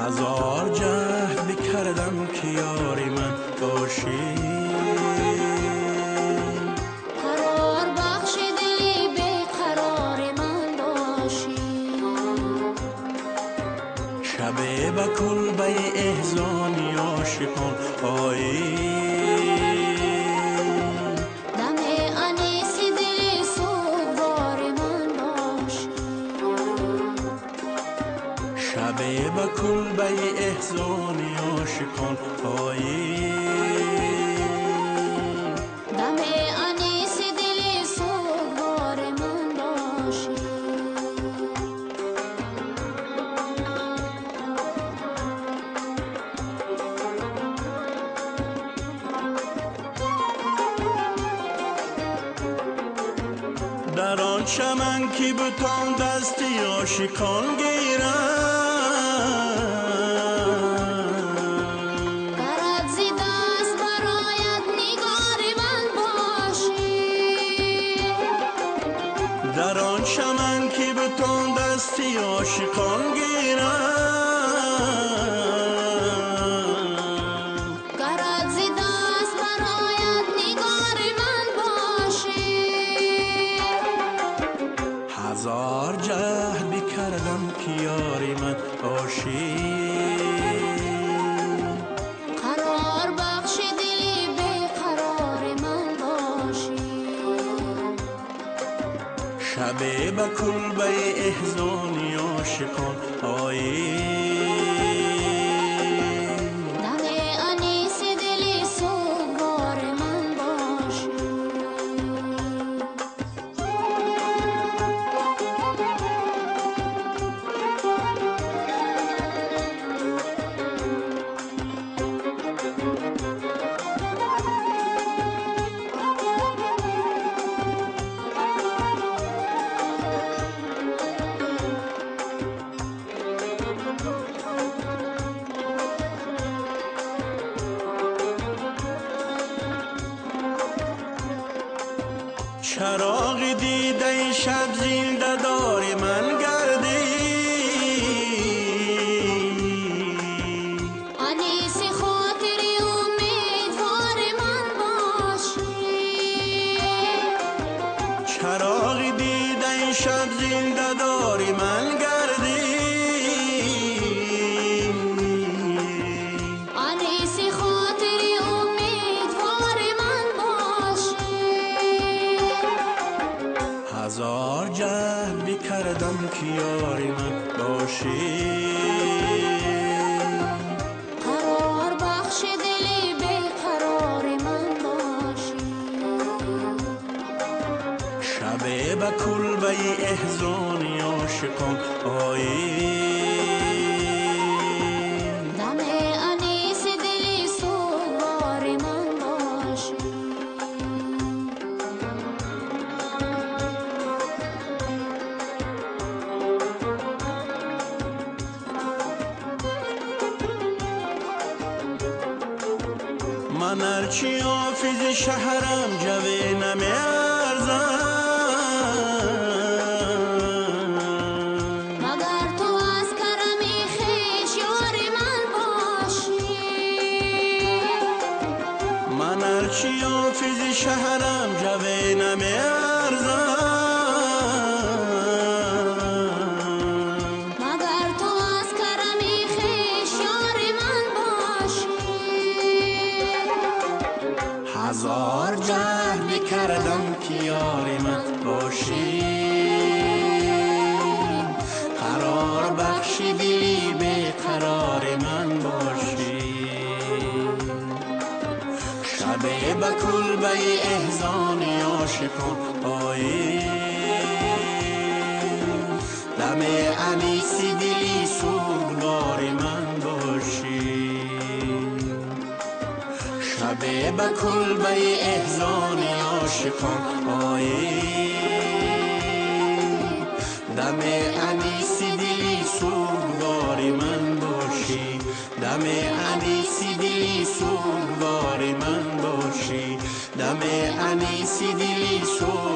هزار جهد بکردم که یاری من باشی. قرار بخش دلی بیقرار من باشی. شب به کلبه احزانی عاشقان آیی. دم انیس دلی سوگوار من باشی. شب به کلبه احزانی عاشقان آیی. دم انیس دلی سوگوار من باشی. در آن چمن که بتان دستی عاشقان گیرند، گرت ز دست برآید نگار من باشی. در آن چمن که بتان دستی عاشقان گیرند، گرت ز دست برآید نگار من باشی. هزار جهد بکردم که یاری من باشی. قرار بخش دلی بیقرار من باشی. شب به کلبه احزانی عاشقان آیی. دم انیس دلی سوگوار من باشی. چراغ دیده شب زنده دار من گردی. انیس خاطری امیدوار من باشی. چراغ دیده شب زنده دار من گردی. انیس خاطری امیدوار من باشی. هزار جهد بکردم که یاری من باشی. قرار بخش دلی بیقرار من باشی. شب به کلبه احزانی عاشقان آیی. دم انیس دلی سوگوار من باشی. من هرچی حافظ شهرم جوه نمی‌ارزم، مگر تو از کرم خویش یار من باشی. من هرچی حافظ شهرم جوه نمی‌ارزم، مگر تو از کرم خویش یار من باشی. هزار جهد بکردم که یار من باشی. قرار بخش دلی بیقرار من باشی. شب به کلبه احزانی عاشقان آیی. دم انیس دلی سوگوار من باشی. شب به کلبه احزانی عاشقان آیی. دم انیس دلی سوگوار من باشی. دم انیس دلی سوگوار من باشی. دم انیس دلی سوگوار